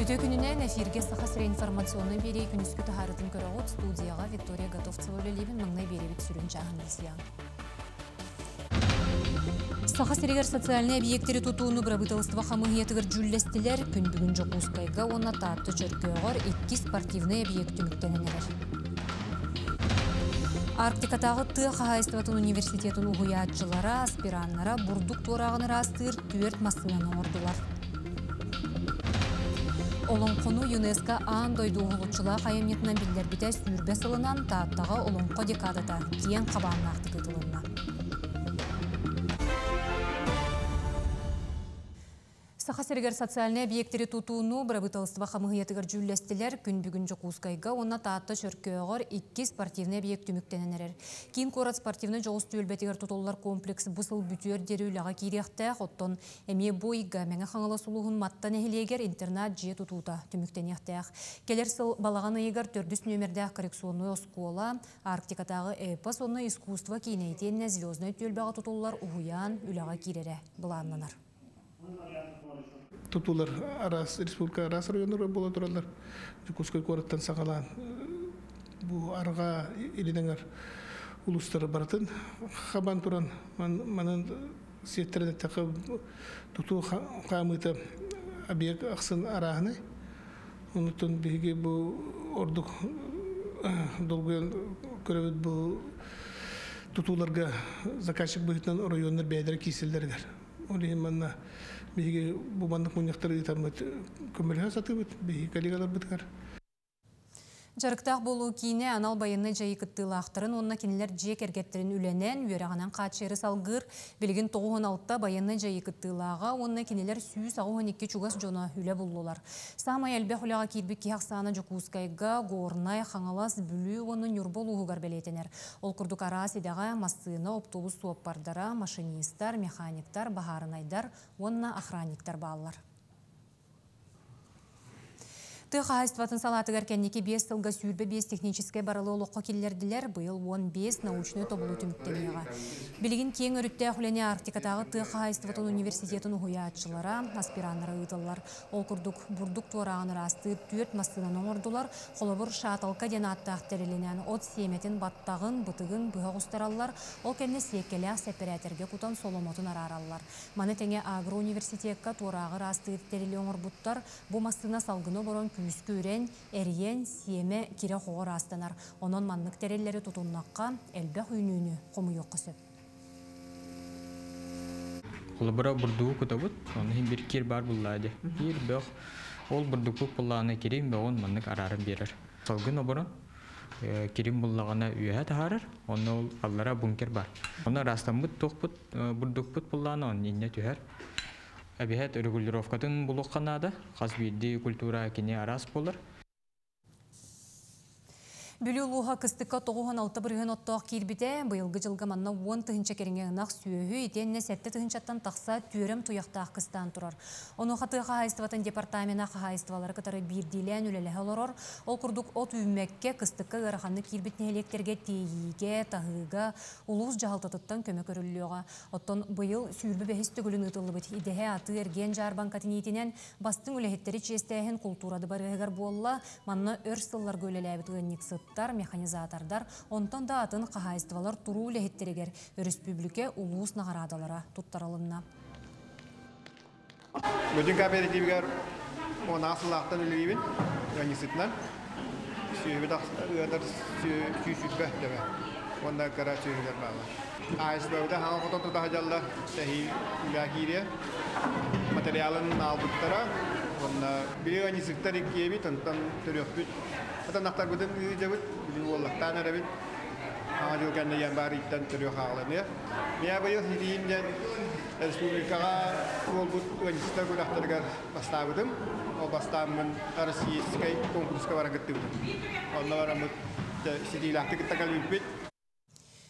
Үтүө күнүнэн эфиргэ Саха сирэ информационнай биэрии күнүскү таһаарытын көрөҕүт. Студияҕа Виктория Готовцева үлэлиибин. Маҥнай биэрэбит сүрүн чааһын билсиэҕиҥ. Саха сиригэр социальнай объектэри тутууну бырабыыталыстыба хамыыһыйатыгар дьүүллэстилэр. Күн бүгүн Дьокуускайга уонна Таатта Чөркөөҕөр икки спортивнай объект түмүктэнэн эрэр. Арктикатааҕы тыа хаһаайыстыбатын университетын уһуйааччылара, аспираннара бурдук туорааҕын ыраастыыр түөрт массыынаны оҥордулар. Олоҥхону ЮНЕСКО аан дойду уһулуччулаах айымньытынан биллэрбитэ 20 сылынан Тааттаҕа Олоҥхо декадата киэҥ хабааннаахтык ыытылынна. Саха сиригэр социальнай объектэри тутууну бырабыыталыстыба хамыыһыйатыгар дьүүллэстилэр. Күн бүгүн Дьокуускайга уонна Таатта Чөркөөҕөр икки спортивнай объект түмүктэнэн эрэр. Киин куорат спортивнай дьоҕус түөлбэтигэр тутуллар комплекс бу сыл бүтүөр диэри үлэҕэ киириэхтээх. Оттон эмиэ бу ыйга Мэҥэ Хаҥалас улууһун Матта нэһилиэгэр интернат-дьиэ тутуута түмүктэниэхтээх. Кэлэр сыл балаҕан ыйыгар төрдүс нүөмэрдээх коррекционнай оскуола, Арктикатааҕы эпос уонна искусство киинэ итиэннэ Звезднай түөлбэҕэ тутуллар уһуйаан үлэҕэ киирэрэ былааннанар. Тутуулар араас республика араас районнарыгар буола тураллар. Дьокуускай куораттан саҕалаан бу арҕаа илин эҥэр улуустары барытын хабан туран манан сиэттэрэн эттэххэ тутуу хаамыыта объект ахсын арааһынай. Онутун биһиги бу ордук долгуйан көрөбүт бу тутууларга заказчик быһыытынан оройуоннар бэйэлэрэ киирсэллэригэр. Ол иһин манна биһиги бу маннык мунньахтары ыытаммыт көмөлөһө сатыыбыт биһиги коллегаларбытыгар. Дьарыктаах буолуу киинэ анал байыаннай дьайыы кыттыылаахтарын уонна кинилэр дьиэ кэргэттэрин үлэнэн, үөрэҕинэн хааччыйары салгыыр. Билигин 96 байыаннай дьайыы кыттыылааҕа уонна кинилэр 182 чугас дьоно үлэ буллулар. Саамай элбэх үлэҕэ киирбит киһи ахсаана Дьокуускайга, Горнай, Хаҥалас, Бүлүү уонна Ньурба улууһугар бэлиэтэнэр. Ол курдук араас идэҕэ массыына, оптуобус суоппардара, машинистар, механиктар, баһаарынайдар уонна охранниктар бааллар. Тыа хаһаайыстыбатын салаатыгар кэнники 5 сылга 25 техническэй барылы олоххо киллэрдилэр, быйыл 15 научнай тобулу түмүктэниэҕэ. Билигин киэҥ өрүттээх үлэни Арктикатааҕы тыа хаһаайыстыбатын университетын уһуйааччылара, аспираннара ыыталлар. Ол курдук, бурдук туорааҕын ыраастыыр түөрт массыынаны оҥордулар. Холобур, шаталка диэн ааттаах тэрилинэн от сиэмэтин баттаҕын, бытыгын быһа оҕустараллар, ол кэннэ сиэккэлээх сэппэрээтэргэ кутан соломотун араараллар. Маны тэҥэ агроуниверситекка туорааҕы ыраастыыр тэрили оҥорбуттар. Бу массыына салгыны олорон күүскэ үрэн, эрийэн, сиэмэ кирэ-хоҕо ыраастанар. Онон маннык тэриллэри тутуннахха, элбэх үүнүүнү хомуйуохха сөп. Холобура бурдугу кутабыт, ону иһин бир кир баар буллаа дии. Кир бөх, ол бурдукпут буллаҕына кирин бөҕүн маннык арааран биэрэр. Салгын оборон кирин буллаҕына үөһэ таһаарар, онно ол аллара бункер бар. Онно ыраастаммыт туохпут бурдукпут буллаҕына он иннэ түһэр. Эбиһэт регулировкатын булуохха наада. Хас биирдии культура кини араас буолар. Бүлүү улууһа кыстыкка 96 бырыһыан оттоох киирбитэ. Быйылгы дьылга манна 10 тыһыынча кэриҥэ ынах сүөһү, итиэннэ 7 тыһыынчаттан тахса түөрэм туйахтаах кыстаан турар. Онуоха тыа хаһаайыстыбатын департамена хаһаайыстыбалары кытары биирдиилээн үлэлэһэ олорор. Ол курдук от үүммэккэ кыстыкка ыараханнык киирбит нэһилиэктэргэ тиэйиигэ, таһыыга улуус дьаһалтатыттан көмө көрүллүөҕэ. Оттон быйыл 25 төгүлүн ыытыллыбыт идэһэ атыы-эргиэн дьаарбаҥкатын иитинэн бастыҥ үлэһиттэри чиэстээһин култуура дыбарыаһыгар буолла. Манна өр сылларга үлэлээбит ыанньыксыттар, механизатордар, онтон да атын хаһаайыстыбалар туруу үлэһиттэригэр өрөспүүбүлүкэ улуус наҕараадалара туттарылынна. Бүтүн кооперативигэр 10 сыллаахтан үлэлиибин ыанньыксытынан. Сүөһүбүт ыатар 120 төбө. Уонна кыра сүөһүлэр бааллар. Хаһаайыстыбабыта хаҥа хотон тута сылдьаллар. Тэһии үлэ киириэ. Материалын аалбыттара. Уонна били ыанньыксыттар иккиэбит, онтон төрүөхпүт. Атанахтарбытын ыытабыт, били уоллахтаан эрэбит. Хаҥа дьыл кэннэ январь ыйтан төрүөх ааҕыланыа. Миа быйыл ситиһиим диэн республикаҕа буолбут ыанньыксыттар күрэхтэригэр бастаабытым. Ол бастааммын российскай конкурска баран кыттыбытым. Онно бараммыт ситиилээхтик кытта кэлбиппит.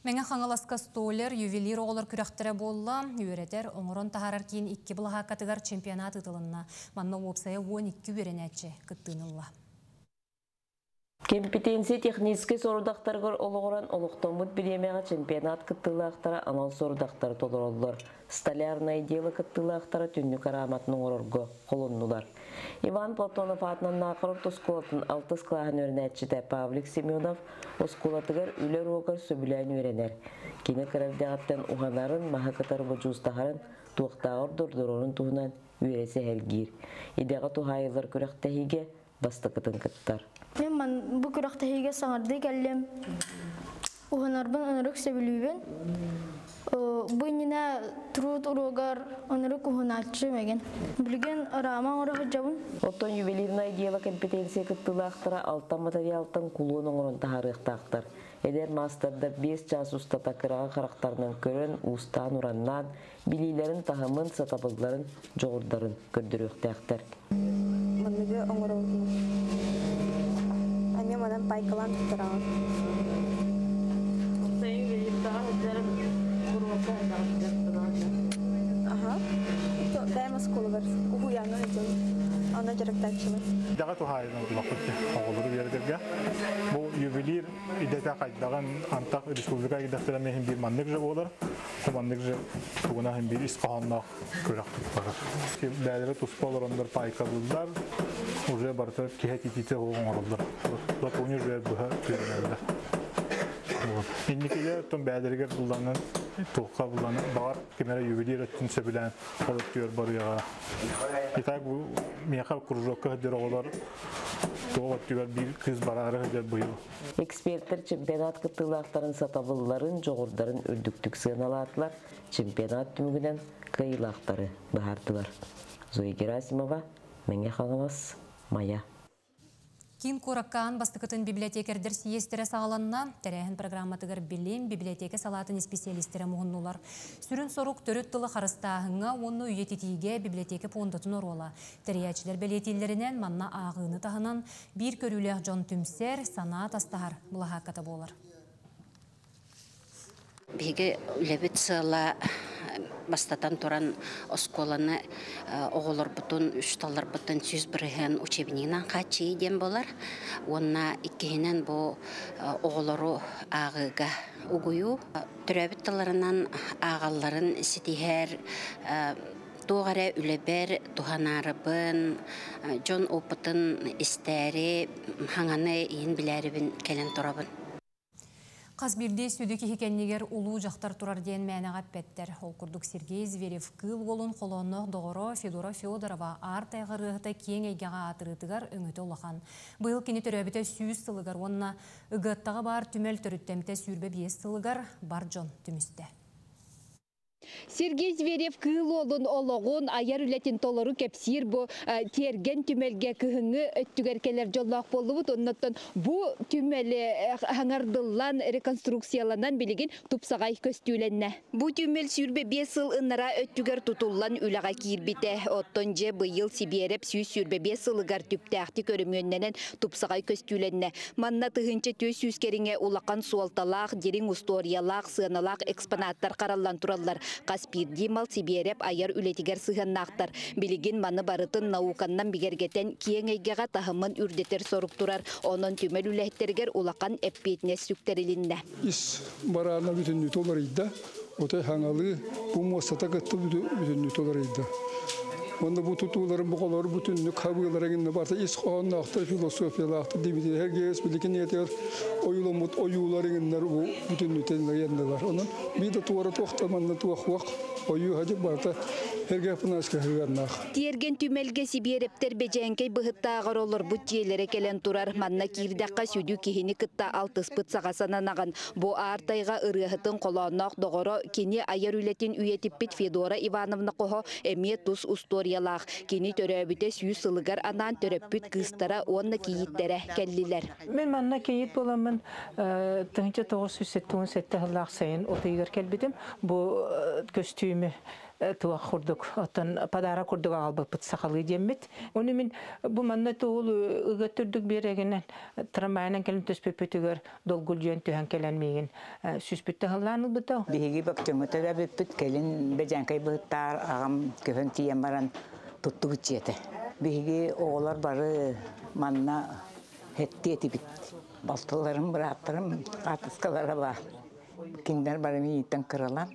Мэҥэ Хаҥаласка столяр, ювелир оҕолор күрэхтэрэ буолла. Үөрэтэр, оҥорон таһаарар киин икки былаһааккатыгар чемпионат ыытылынна. Манна уопсайа 12 үөрэнээччи кыттыыны ылла. Компетенция техническэй сорудахтарыгар олоҕуран олохтоммут бириэмэҕэ чемпионат кыттыылаахтара анал сорудахтары толороллор. Столярное дело кыттыылаахтара түннүк арааматын оҥорорго холоннулар. Иван Платонов аатынан Наахара орто оскуолатын алтыс кылааһын үөрэнээччитэ Павлик Семенов оскуолатыгар үлэ уруогар сөбүлээн үөрэнэр. Кини кыра эрдэҕиттэн уһанарын, маһы кытары бодьуустаһарын, туохтааҕар дордорорун туһунан үөрэ сэһэргиир. Идэҕэ туһаайыллар күрэхтэһиигэ бастакытын кыттар. Мен бу күрэхтэһиигэ саҥардыы кэллим. Уһанарбын ынырык сөбүлүүбүн. Бу иннинэ труд уруогар ынырык уһунааччы мэгин. Билигин рама оҥоро сылдьабын. Оттон ювелирное дело компетенция кыттыылаахтара алта материалтан кулуон оҥорон таһаарыахтаахтар. Эдэр маастардар 5 чаас устата кыраҕы харахтарынан көрөн, уустаан-ураннаан, билиилэрин таһымын, сатабылларын, дьоҕурдарын көрдөрүөхтээхтэр. Манныгы оҥоробутун. Эмиэ манан пайкалаан туттараҕын. Аха. Бэйэм оскуолабар уһуйааҥҥа сылдьабын. Онно дьарыктааччыбын. Идэҕэ туһаайынан булахпыт оҕолору үөрэтэргэ. Бу ювелир идэтэ хайдаҕын антах республика идэтэрэ миһин биир маннык же буолар. Маннык же тугуна иһин биир ис хоһоонноох күрэх барар. Бээлэрэ туспа олороннор пайкалыыллар, уже барыта киһи этитиитэ оҥороллор. Латуни уже быһа үөрэнэллэр. Инникигэ оттон бээлэригэр булланан туохха булланан баҕар ким эрэ ювелир өттүн сөбүлээн ол өттүгэр барыаҕа. Итак бу миэхэ кружокка сылдьар оҕолор туох өттүгэр биир кыыс бараары сылдьар быйыл. Экспертэр чемпионат кыттыылаахтарын сатабылларын, дьоҕурдарын үрдүктүк сыаналаатылар, чемпионат түмүгүнэн кыайыылаахтары быһаардылар. Зоя Герасимова, Мэҥэ Хаҥалас, Майа. Киин куоракка аан бастакытын библиотекардар сийиэстэрэ саҕаланна. Тэрээһин программатыгар билим, библиотека салаатын исписиэлистэрэ муһуннулар. Сүрүн сорук төрүт тылы харыстааһыҥҥа уонна үйэтитиигэ библиотека пуондатын оруола. Тэрийээччилэр бэлиэтииллэринэн, манна ааҕыыны таһынан биир көрүүлээх дьон түмсэр, санаа атастаһар былаһаакката буолар. Биһиги үлэбит сыала бастатан туран оскуоланы оҕолорбутун, учууталларбытын 100% учебнигынан хааччыйыы диэн буолар. Уонна иккиһинэн бу оҕолору ааҕыыга угуйуу. Төрөөбүт тылларынан ааҕалларын ситиһэр туох эрэ үлэбэр туһанаарыбын, дьон опытын истээри, хаҥаны иһин билээрибин кэлэн турабын. Хас биирдии сүдү киһи кэннигэр улуу дьахтар турар диэн мээнэҕэ эппэттэр. Ол курдук Сергей Зверев Кыыл Уолун холоонноох доҕоро Федора Федорова аар тайҕа ырыаһыта киэҥ эйгэҕэ аатырыытыгар өҥөтө улахан. Быйыл кини төрөөбүтэ 100 сылыгар уонна Ыгыаттаҕа баар түмэл төрүттэммитэ 25 сылыгар бар дьон түмүстэ. Сергей Зверев Кыыл Уолун олоҕун, айар үлэтин толору кэпсиир бу тиэргэн түмэлгэ кыһыҥҥы өттүгэр кэлэр дьоллоох буоллубут. Оннуттан бу түмэли хаҥардыллан, реконструкцияланан билигин тупсаҕай көстүүлэннэ. Бу түмэл 25 сыл ыннараа өттүгэр тутуллан үлэҕэ киирбитэ. Оттон дьэ быйыл Сибиэрэп 125 сылыгар түптээхтик өрөмүөннэнэн тупсаҕай көстүүлэннэ. Манна 1400 кэриҥэ улахан суолталаах, дириҥ устуоруйалаах, сыаналаах экспонаттар хараллан тураллар. Хас биирдии мал Сибиэрэп айар үлэтигэр сыһыаннаахтар. Билигин маны барытын науканнан бигэргэтэн киэҥ эйгэҕэ таһымын үрдэтэр сорук турар. Онон түмэл үлэһиттэригэр улахан эппиэтинэс сүктэрилиннэ. Ис бараана бүтүннүү толоруйда. Отой хаҥалыы бу муостата кытта бүтүннүү толоруйда. Онно бу тутууларын бу холор бүтүннүк хабыылара гинне барта ис хоһоонноохтор, философиялаахтар дибити Һергеес биликин ниэтигэр ойууламмыт ойуулар иҥиннэр бу бүтүннүтэн яннылар. Онон биир да туора туохта манна туох уох ойуу хадьык барта Һергей Афанасьевич хыганнаах. Тиэргэн түмэлгэ Сибиэрэптэр бэдьээҥкэй быһыттааҕар олорбут дьиэлэрэ кэлэн турар. Манна киирдэххэ сүдү киһини кытта алтыспыт саҕа сананаҕын. Бу аар тайҕа ырыаһытын холоонноох доҕоро, кини айар үлэтин үйэтиппит Федора Ивановна хоһо эмиэ тус устуоруйалаах. Кини төрөөбүтэ 100 сылыгар анаан төрөппүт кыыстара уонна кийииттэрэ кэллилэр. Мин манна кийиит буоламмын 1977 сыллаах сайын от ыйыгар кэлбитим. Бу көстүүмү туох курдук, оттон подарок курдук аҕалбыппыт сахалыы диэммит. Ону мин бу манна тугул ыга түрдүк биэрэгинэн трамвайынан кэлин түспүппүтүгэр долгулдьуйан түһэн кэлэн миигин сүспүттэ һыллаан ылбыта. Биһиги бөктөҥҥө төрөөбүппүт, кэлин бэдьээҥкэй быһыттаар аҕам көһөн тиийэн баран туттубут дьиэтэ. Биһиги оҕолор бары манна Хэттиэ этибит. Балтыларым, бырааттарым хаартыскалара баар. Кинилэр бары миигиттэн кыралар.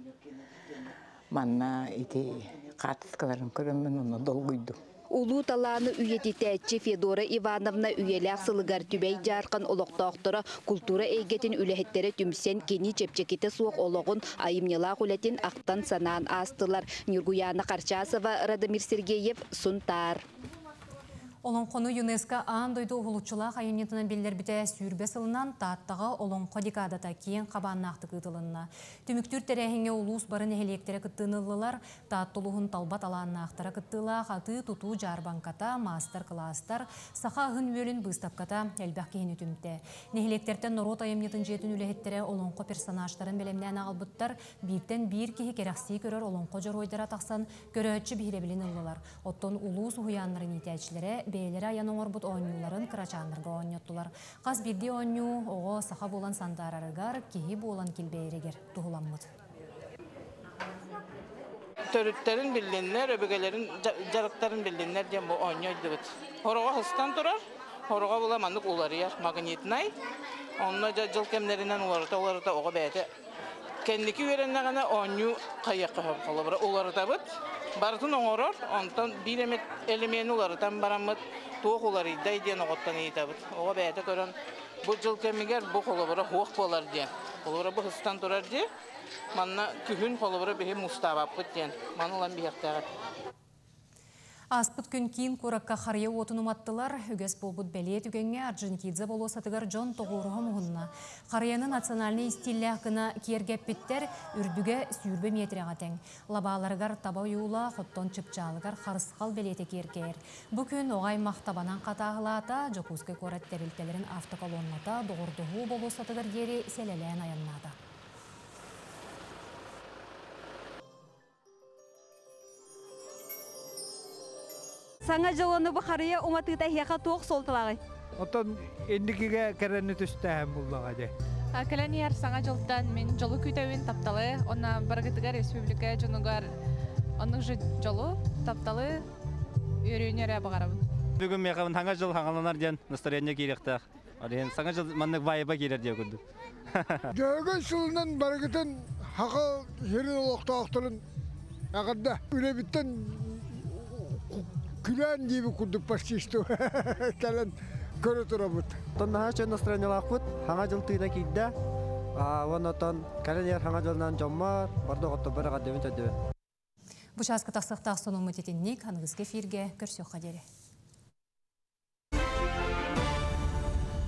Манна ити хаартыскаларын көрөммүн онно долгуйдум. Улуу талааны үйэтитээччи Федора Ивановна үйэлээх сылыгар Түбэй Дьаархан олохтоохторо, култуура эйгэтин үлэһиттэрэ түмсэн кини чэпчэкитэ суох олоҕун, айымньылаах үлэтин ахтан-санаан аастылар. Ньургуйаана Харчасова, Радомир Сергеев, Сунтаар. Олоҥхону ЮНЕСКО аан дойду уһулуччулаах айымньытынан биллэрбитэ 20 сылынан Тааттаҕа Олоҥхо декадата киэҥ хабааннаахтык ыытылынна. Түмүктүүр тэрээһиҥҥэ улуус бары нэһилиэктэрэ кыттыыны ыллылар. Таатта улууһун талба талааннаахтара кыттыылаах атыы-тутуу дьаарбаҥката, маастар-кылаастар, саха аһын-үөлүн быыстапката элбэх киһини түмтэ. Нэһилиэктэртэн норуот айымньытын дьиэтин үлэһиттэрэ олоҥхо персонажтарын бэлэмнээн аҕалбыттар. Бииртэн биир киһи кэрэхсии көрөр олоҥхо дьоруойдара тахсан көрөөччү биһирэбилин ыллылар. Оттон улуус уһуйааннарын иитээччилэрэ бэйэлэрэ айан оҥорбут оонньууларын кырачааннарга оонньоттулар. Хас биирдии оонньуу оҕо саха буолан сандаарарыгар, киһи буолан килбэйэригэр туһуламмыт. Төрүттэрин биллиннэр, өбүгэлэрин дьарыктарын биллиннэр диэн бу оонньуу өйдүбүт. Хороҕо хыстан турар, хороҕо була маннык уларыйар магнитнай. Онно дьыл кэмнэринэн уларыта-уларыта оҕо бэйэтэ Кэнники үөрэннэҕинэ оонньуу хайыахха сөп холобура уларытабыт, барытын оҥорор, онтон биир эмит элемены уларытан бараммыт туох уларыйдай диэн оҕоттон ыйытабыт. Оҕо бэйэтэ көрөн бу дьыл кэмигэр бу холобура суох буолар диэн. Холобура бу сыстан турар дии. Манна күһүн холобура биһи муустаабаппыт диэн. Маны ылан биһиэхтээх. Ааспыт күн киин куоракка харыйа уотун уматтылар. Үгэс буолбут бэлиэ түгэҥҥэ Орджоникидзе болуоссатыгар дьон тоҕуоруһа муһунна. Харыйаны национальнай истииллээх гына киэргэппиттэр, үрдүгэ 20 миэтэрэҕэ тэҥ. Лабааларыгар таба ойуулаах, оттон чыпчаалыгар харысхал бэлиэтэ киэркэйэр. Бу күн оҕо аймах табанан хатааһылаата, Дьокуускай куорат тэрилтэлэрин автоколонната Доҕордоһуу болуоссатыгар диэри сэлэлээн айаннаата. Саҥа дьолону бу харыйа уматыыта эһиэхэ туох суолталааҕый? Оттон инникигэ кэрэни түстээһин буллаҕа дии. Кэлэн иһэр саҥа дьылтан мин дьолу күүтэбин, тапталы, уонна барыгытыгар республика дьонугар оннук же дьолу, тапталы, үөрүүнү эрэ баҕарабын. Бүгүн миэхэ саҥа дьыл хаҥаланар диэн настроение киириэхтээх. Ол иһин саҥа дьыл маннык вайба киирэр диye курдук. Дьөһөгөй сылынан барыгытын Хаха сирин олохтоохторун эҕэрдэ. Үлэбиттэн күлээн диэбит курдук почти что кэлэн көрө турабыт. Оттон наһаа чөн настроениялаахпыт. Хаҥа дьыл тыына киирдэ. Уонна оттон кэлэн иһэр хаҥа дьылынан дьоммор, барды оҕотторбор эҕэрдэбин төрдөбүн. Бу чааска тахсыахтаах сонуммут итинник аныгыскы эфиргэ көрсүөххэ диэри.